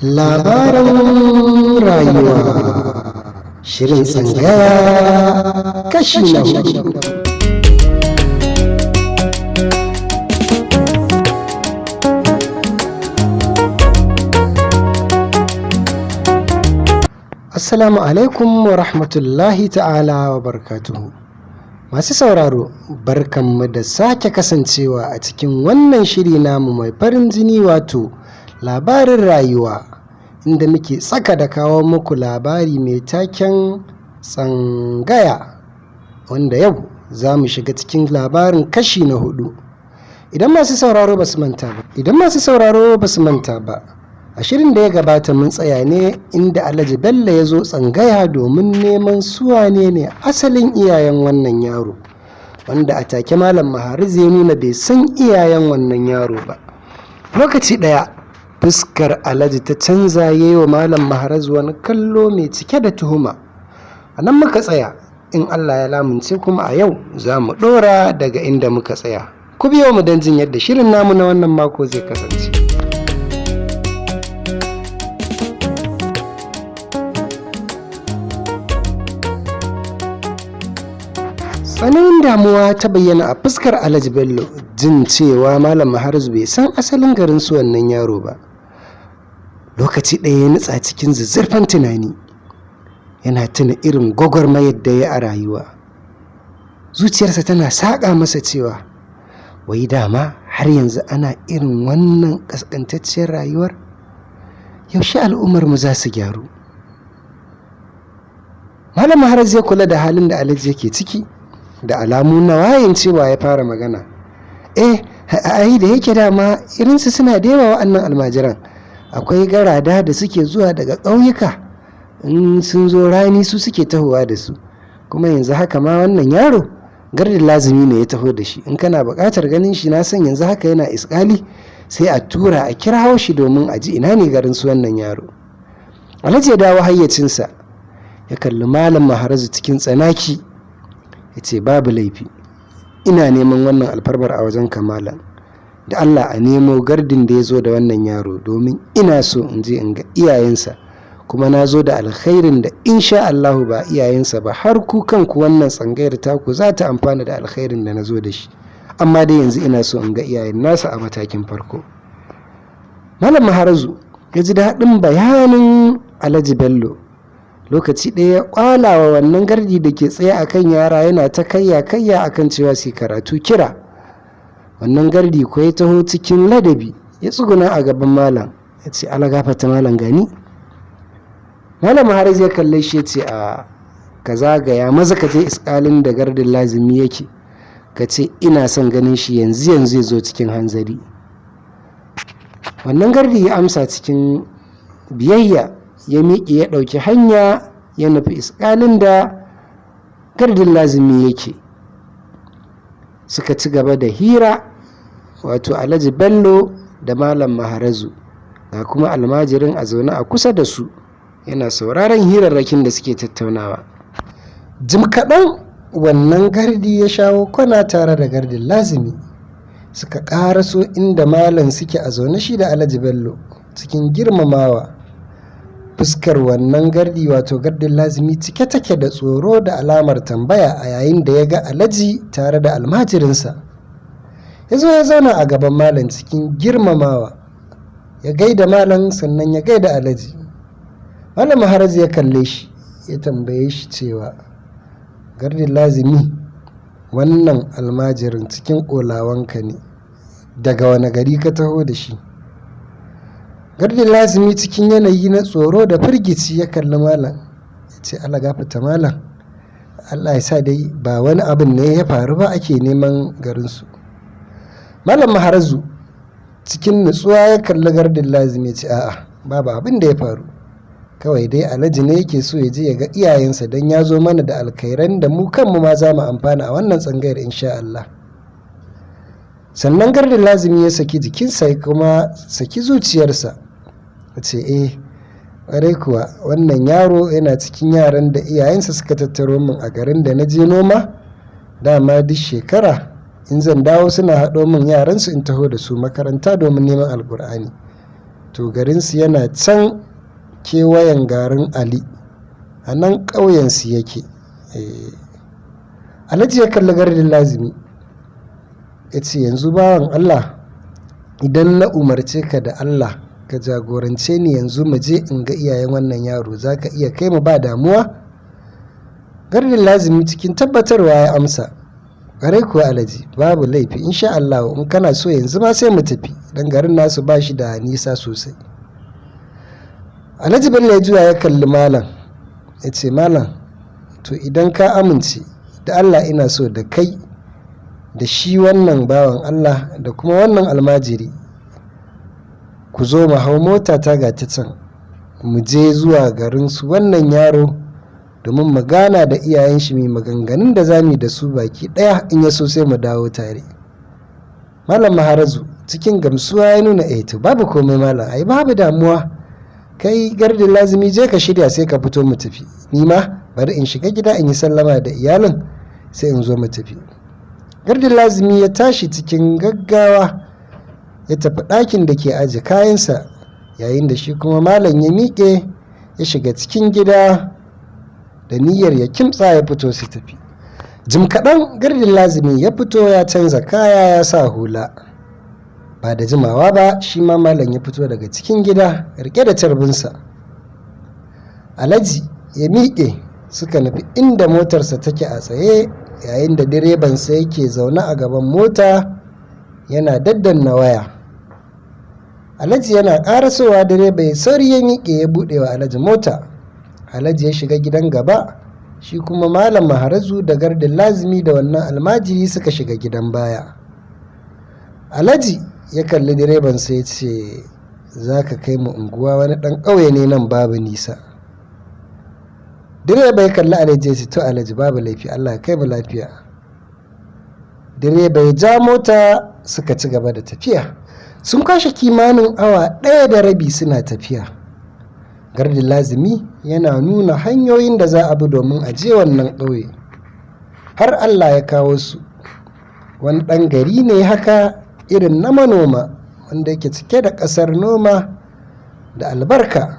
Labarin rayuwa shirin tsangaya kashi na hudu. Assalamu alaikum wa rahmatullahi ta'ala wa barkatuhu. Masu sauraro, barkanmu da sake kasancewa a cikin wannan shiri namu mai farin jini, wato labarin rayuwa, inda muke tsaka da kawo muku labari mai taken Tsangaya, wanda yau za mu shiga cikin labarin kashi na hudu. Idan masu sauraro ba su manta ba, idan masu sauraro ba su manta ba, a shirin da ya gabata mun tsaya ne inda Alhaji Bello ya zo tsangaya domin neman suwane ne asalin iyayen wannan yaro, wanda a take Malam Mahariz ya nuna bai san iyayen wannan yaro ba. Lokaci ɗaya fuskar Alhaji ta canza, ya yi wa Malam Maharaz wani kallo mai cike da tuhuma. A nan muka tsaya, in Allah ya lamunce kuma a yau za mu ɗora daga inda muka tsaya. Ku biyo mu don jin yadda shirin namu na wannan mako zai kasance. Tsananin damuwa ta bayyana a fuskar Alhaji Bello jin cewa Malam Maharaz bai san asalin garin su wannan yaro ba. Lokaci ɗaya ya nutsa cikin zuzzurfan tunani, yana tuna irin gwagwarmayar da ya a rayuwa. Zuciyarsa tana saƙa masa cewa, wai dama har yanzu ana irin wannan ƙasƙantacciyar rayuwar? Yaushe al'ummarmu za su gyaru? Malam Maharaz ya kula da halin da Alhaji yake ciki, da alamu na wayan cewa ya fara magana. Eh, ai da yake dama irinsu suna da yawa wa'annan almajiran. Akwai garada da suke zuwa daga ƙauyuka, in sun zo rani su suke tahowa da su. Kuma yanzu haka ma wannan yaro gardin lazimi ne ya taho da shi. In kana buƙatar ganin shi, na san yanzu haka yana iskali, sai a tura a kirawo shi domin a ji ina ne garin su wannan yaro. Alhaji ya dawo hayyacinsa, ya kalli Malam Maharazu cikin tsanaki, ya ce, babu laifi, ina neman wannan alfarmar a wajen kamalan da Allah a nemo gardin da ya zo da wannan yaro, domin ina so in je in ga iyayensa, kuma na zo da alkhairin da insha Allahu ba iyayensa ba har ku kanku wannan tsangayar taku za ta amfana da alkhairin da na zo da shi, amma dai yanzu ina so in ga iyayen nasa a matakin farko. Malam Maharazu ya ji daɗin bayanin Alhaji Bello. Lokaci ɗaya ya ƙwalawa wannan gardi da ke tsaye a kan yara yana ta kayya kayya akan cewa su karatu kira. Wannan gardi ko ya taho cikin ladabi, ya tsuguna a gaban malam, ya ce, ala gafata malam, gani. Malam Maharaz ya kalle shi ya ce, a ka zagaya maza ka je iskalin da gardin lazimi yake, ka ce ina son ganin shi yanzu yanzu, ya zo cikin hanzari. Wannan gardi ya amsa cikin biyayya, ya miƙe ya ɗauki hanya ya nufi iskalin da gardin lazimi yake. Suka ci gaba da hira, wato Alhaji Bello da Malam Maharazu, ga kuma almajirin a zaune a kusa da su yana sauraron hirarrakin da suke tattaunawa. Jim kaɗan wannan gardi ya shawo kwana tare da gardin lazimi, suka ƙaraso inda malam suke a zaune shi da Alhaji Bello cikin girmamawa. Fuskar wannan gardi, wato gardin lazimi, cike take da tsoro da alamar tambaya a yayin da ya ga Alhaji tare da almajirinsa. Ya zo ya zauna a gaban malam cikin girmamawa, ya gaida malam sannan ya gaida Alhaji. Malam Maharazu ya kalle shi ya tambaye shi cewa, gardin lazimi, wannan almajirin cikin ƙolawanka ne, daga wani gari ka taho da shi? Gardin lazimi cikin yanayi na tsoro da firgici ya kalli malam ya ce, ala gafata malam, Allah ya sa dai ba wani abin ne ya faru ba ake neman garinsu. Malam Maharazu cikin nutsuwa ya kalli gardin lazimi ya ce, a'a, babu abin da ya faru, kawai dai Alhaji ne yake so ya je ya ga iyayensa don ya zo mana da alkhairan da mu kanmu ma za mu amfana a wannan tsangayar insha Allah. Sannan gardin lazimi ya saki jikinsa ya kuma saki zuciyarsa, ya ce, eh, ƙwarai kuwa, wannan yaro yana cikin yaran da iyayensa suka tattaro min a garin da na je noma. Dama duk shekara in zan dawo suna haɗo min yaransu in taho da su makaranta domin neman Alƙur'ani. To garinsu yana can kewayen garin Ali, a nan ƙauyensu yake. Alhaji ya kalli Gardin Lazimi ya ce, yanzu bawan Allah, idan na umarce ka da Allah ka jagorance ni yanzu mu je in ga iyayen wannan yaro, za ka iya kai mu ba damuwa? Gardin Lazimi cikin tabbatarwa ya amsa, ƙwarai kuwa Alhaji, babu laifi insha Allah, in kana so yanzu ma sai mu tafi, don garin nasu ba shi da nisa sosai. Alhaji Bello ya juya ya kalli malam ya ce, malam, to idan ka amince da Allah ina so da kai da shi wannan bawan Allah da kuma wannan almajiri ku zo mu hau mota ta ga ta can, mu je zuwa garin su wannan yaro domin mu gana da iyayen shi, mai maganganun da zamu da su baki ɗaya, in ya so sai mu dawo tare. Malam Maharazu cikin gamsuwa ya nuna, eh to babu komai malam, ai babu damuwa, kai Gardin Lazimi je ka shirya sai ka fito mu tafi, ni ma bari in shiga gida in yi sallama da iyalin sai in zo mu tafi. Gardin Lazimi ya tashi cikin gaggawa ya tafi ɗakin da ke aje kayansa, yayin da shi kuma malam ya miƙe ya shiga cikin gida da niyyar ya kimtsa ya fito su tafi. Jim kaɗan Gardin Lazimi ya fito ya canza kaya ya sa hula. Ba da jimawa ba shi ma malam ya fito daga cikin gida rike da carbinsa. Alhaji ya miƙe suka nufi inda motarsa take a tsaye, yayin da direbansa yake zaune a gaban mota yana daddanna waya. Alhaji yana ƙarasowa, direba ya sauri ya miƙe ya buɗe wa Alhaji mota. Alhaji ya shiga gidan gaba, shi kuma malam Maharazu da Gardin Lazimi da wannan almajiri suka shiga gidan baya. Alhaji ya kalli direban sai ya ce, za ka kai mu unguwa wani ɗan ƙauye ne nan babu nisa. Direba ya kalli Alhaji ya ce, to Alhaji babu laifi, Allah ya kai mu lafiya. Direba ya ja mota suka ci gaba da tafiya. Sun kwashe kimanin awa 1.5 suna tafiya. Gardin Lazimi yana nuna hanyoyin da za a bi domin a je wannan ƙauye. Har Allah ya kawo su. Wani ɗan gari ne haka irin na manoma wanda yake cike da ƙasar noma da albarka.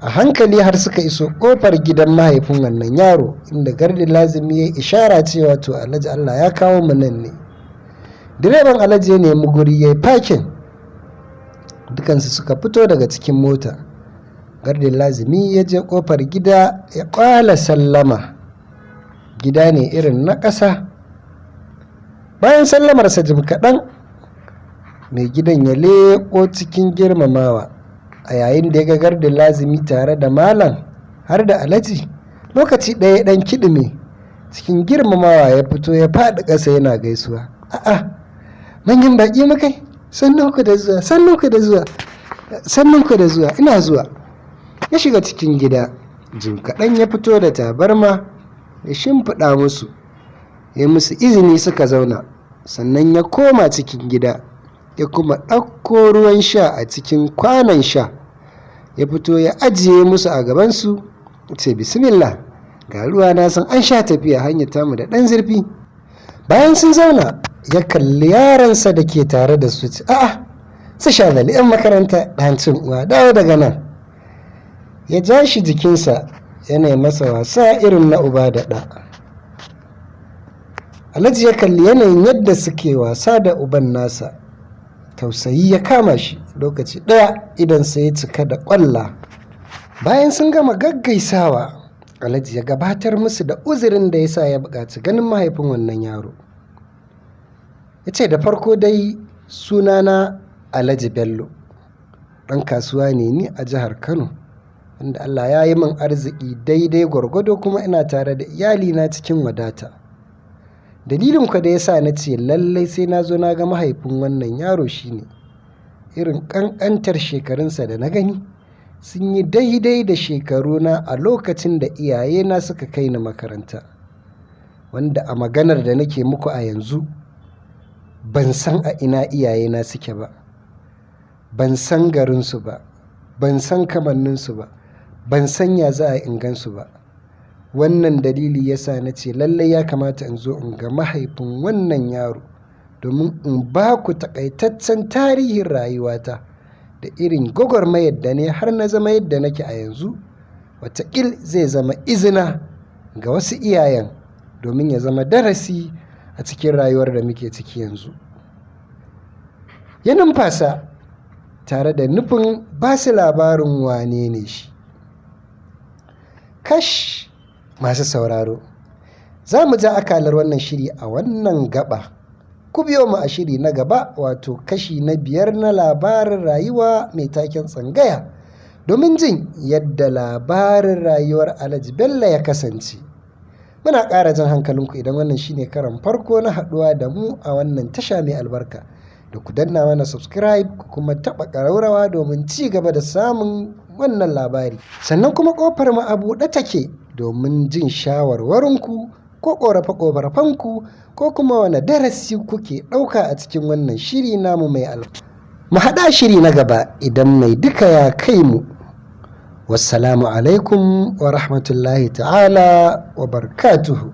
A hankali har suka iso ƙofar gidan mahaifin wannan yaro, inda Gardin Lazimi ya ishara cewa to Alhaji Allah ya kawo mu nan ne. Direban Alhaji ya nemi guri ya yi fakin. Dukansu suka fito daga cikin mota. Gardin Lazimi ya je ƙofar gida ya ƙwala sallama. Gida ne irin na ƙasa. Bayan sallamarsa jim kaɗan, mai gidan ya leƙo cikin girmamawa. A yayin da ya ga Gardin Lazimi tare da malam har da Alhaji, lokaci ɗaya ɗan kiɗime cikin girmamawa ya fito ya faɗi ƙasa yana gaisuwa. A'a, manyan baƙi mukai, sannunku da zuwa, sannunku da zuwa, sannunku da zuwa, ina zuwa. Ya shiga cikin gida, jim kaɗan ya fito da tabarma ya shimfiɗa musu, ya musu izini suka zauna, sannan ya koma cikin gida ya kuma ɗauko ruwan sha a cikin kwanon sha, ya fito ya ajiye musu a gabansu, ce bismillah, ga ruwa, na san an sha tafiya, hanyar tamu da ɗan zurfi. Bayan sun zauna ya kalli yaransa da ke tare da su, ce a'a, su Shazali 'yan makaranta, ɗancin uwa, dawo daga nan. Ya ja shi jikinsa yana masa wasa irin na uba da ɗa. Alhaji ya kalli yanayin yadda suke wasa da uban nasa, tausayi ya kama shi, lokaci ɗaya idonsa ya cika da ƙwalla. Bayan sun gama gaggaisawa, Alhaji ya gabatar musu da uzurin da ya sa ya buƙaci ganin mahaifin wannan yaro. Ya ce da farko dai sunana Alhaji Bello, ɗan kasuwa ne ni a jihar Kano, wanda Allah ya yi min arziki daidai gwargwado, kuma ina tare da iyalina cikin wadata. Dalilin kwa da ya sa na ce lallai sai na zo na ga mahaifin wannan yaro shine irin ƙanƙantar shekarunsa da na gani sun yi daidai da shekaruna a lokacin da iyayena suka kai ni makaranta, wanda a maganar da nake muku a yanzu ban san a ina iyayena suke ba, ban san garinsu ba, ban san kamanninsu ba, ban san ya za a in gansu ba. Wannan dalili ya sa na ce lallai ya kamata in zo in ga mahaifin wannan yaro domin in ba ku taƙaitaccen tarihin rayuwata da irin gwagwarmayar da ne har na zama yadda nake a yanzu, wataƙil zai zama izina ga wasu iyayen domin ya zama darasi a cikin rayuwar da muke ciki yanzu. Ya numfasa tare da nufin ba su labarin wane ne shi. Kash, masu sauraro, za mu ja akalar wannan shiri a wannan gaba. Ku biyo mu a shiri na gaba, wato kashi na 5 na labarin rayuwa mai taken Tsangaya, domin jin yadda labarin rayuwar Alhaji Bello ya kasance. Muna ƙara jan hankalinku idan wannan shine karon farko na haɗuwa da mu a wannan tasha mai albarka, da ku danna mana subscribe ku kuma taɓa ƙararrawa domin ci gaba da samun wannan labari. Sannan kuma ƙofar mu a buɗe take domin jin shawarwarinku ko ƙorafe-ƙorafenku ko kuma wane darasi kuke ɗauka a cikin wannan shiri namu mai albarka. Mu haɗa shiri na gaba idan mai duka ya kai mu. Wassalamu alaikum wa rahmatullahi ta'ala wa barkatuhu.